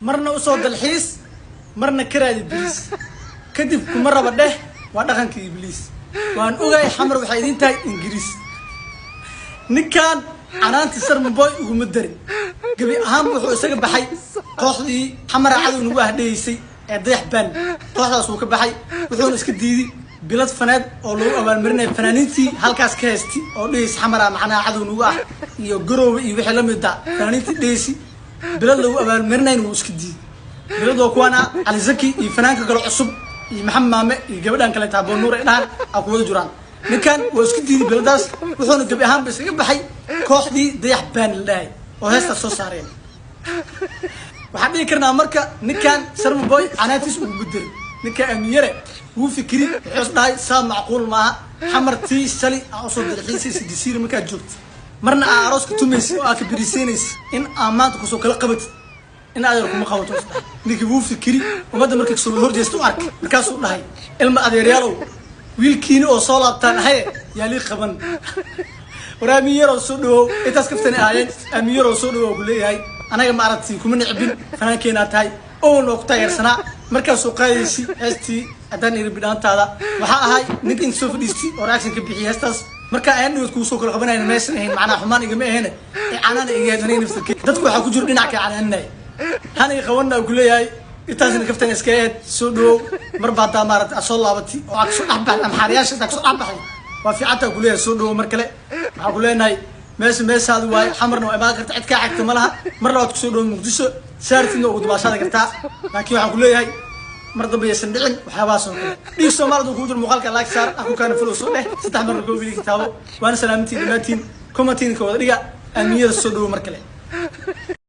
Marna usoo dalxiis, marna ka raadi bariis, kadib kuma raba dheh, waa dhaqanka Ibliis. Waan ogahay Xamar waxay idin tahay Ingiriis. Ninkan canaanti Sharmaboy uguma darin. Gebi ahaanba wuxuu isaga baxay kooxdii Xamara cadow nagu ahdheeysay ee Dayax Band. Kooxdaas wuu ka baxay, wuxuuna iska diiday bilad faneed oo lagu abaalmarinaya fanaaniintii halkaas ka haystay oo dhehaysa Xamara macnaha cadow nagu ah iyo Garoowe iyo wixii la mid ah. Fanaaniintii dhehaysi bilad lagu abaalmarinayna wuu iska diiday. Bilad oo kuwaan ah Cali Zaki iyo fanaanka kale cusub iyo Maxamed Maame iyo gabadhan kale Taaboon Nuur ay dhahaan aa ku wada jiraan. Ninkan waa isku diiday biladaas, wuxuuna gebi ahaanba iskaga baxay kooxdii Dayax Band la dhahay oo heestaas soo saareen. Waxaan dhihi karnaa marka ninkan Sharma Boy canaantiis ugu diray. Ninka Aminyare wuu fikiri, wuxuu is dhahay: saa macquul maaha, Xamartii shalay aa usoo dalxiisaysa Jasiira markaad joogto, marna aa arooska tumaysa oo aa ka beriiseynaysa, in aa maanta kusoo kala qabatid in adeer kuma qabato, is dhahay. Ninkii wuu fikiri, ummadda markay kasoo wada horjeesta u arkay, markaasuu dhahay: ilma adeeryaalow, wiilkiini oo soo laabtaan ahaye, yaa lii qaban. War Aminyaroo soo dhawow. Intaas kaftani ahaayeen. Aminyaroo soo dhawow ku leeyahay. Anaga ma aragti kuma nicbin, fanaankeenaa tahay, own oo ku taageersanaa. Markaasuu qaadaysi heestii haddaan iri bidhaantaada, waxaa ahay ninka inta soo fadhiistay oo reaction ka bixiyay heestaas. Marka ayaan dhigood kugu soo kala qabanayna meeshan ahayn, macnaha xumaan igama ahayne ee canaana iga ahayd. Aniga naftirkey dadku waxaa ku jiro dhinac ka canaanay, hana i qabanna ku leeyahay. Intaasna kaftan iska ahayd. Soo dhawow. Mar baa haddaa maaragtay aad soo laabatay oo aad kasoo dhex baxday amxaariyaasha, aad kasoo dhex baxday, waa fiicantaa ku leeyahay. Soo dhawow mar kale. Waxaa ku leenahay meesha meeshaadi waaye, Xamarna waa imaan karta, cid kaa xigta ma laha. Mar labaad kusoo dhawo Muqdisho, saartidna ugu dabaashaadi kartaa. Laakiin waxaan ku leeyahay mar dambe yaysan dhicin waxyaabahaas oo kale. Dhiig Soomaalida kugu jiro, muuqaalka like saar, aku kaana follow soo dheh, saddex marna koo wili kitaabo. Waana salaamintiin dhammaantiin, commentinka wada dhiga. Aaminyada soo dhawo mar kale.